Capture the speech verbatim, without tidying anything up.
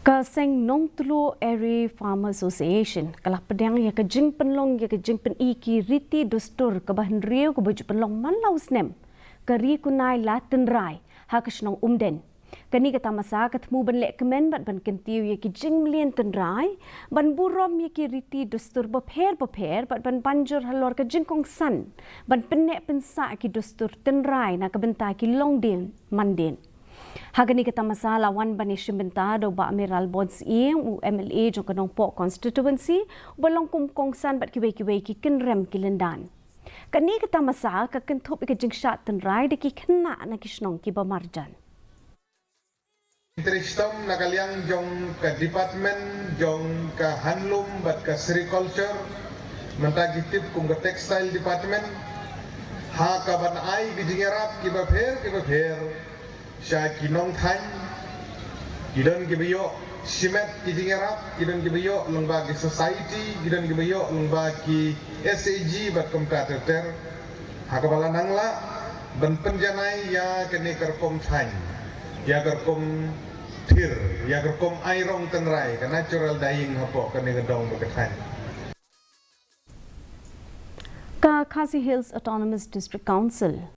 Ka seng Nongtluh Area Farmer Association ka la pdiang ïa ka jingpynlong ïa ka jingpyni ki riti dustur kaba hynriew kaba ju pynlong man la u snem, ka Ri Kunai La Tynrai ha ka shnong Umden. Kane ka tamasa ka thmu ban leh kmen bad ban kyntiew ïa ki jingmlien tynrai, ban burom ïa ki riti dustur bapher bapher bad ban banjur halor ka jingkongsan ban pynneh pynsah ki dustur tynrai na ka bynta ki longdien mandien. Ha kane ka tamasa la wan ban ïashim bynta da u Bah Mayral Born Syiem, u M L A jong ka Nongpoh Constituency, uba long kum kongsan bad kiwei kiwei ki kynrem ki lyndan. Kane ka tamasa ka kynthup ïa ka jingshad tynrai da ki khynnah na ki shnong kiba marjan. Interest na ka liang jong ka department jong ka handloom bad ka sericulture, mynta ki tip kum ka textile department, ha kaban ai ki jingïarap kiba pher kiba pher sha ki nongthaiñ. Ki don kiba ïoh shimet ki jingïarap, ki don kiba ïoh lyngba ki society, ki don kiba ïoh lyngba ki S H G bad kumta ter ter. Ha kaba la nang lah ban pynjanai ïa kane ka rukom thaiñ, ïa ka rukom thir, ïa ka rukom ai rong tynrai, ka natural dyeing hapoh kane ka dong bad ka thaiñ. Ka Khasi Hills Autonomous District Council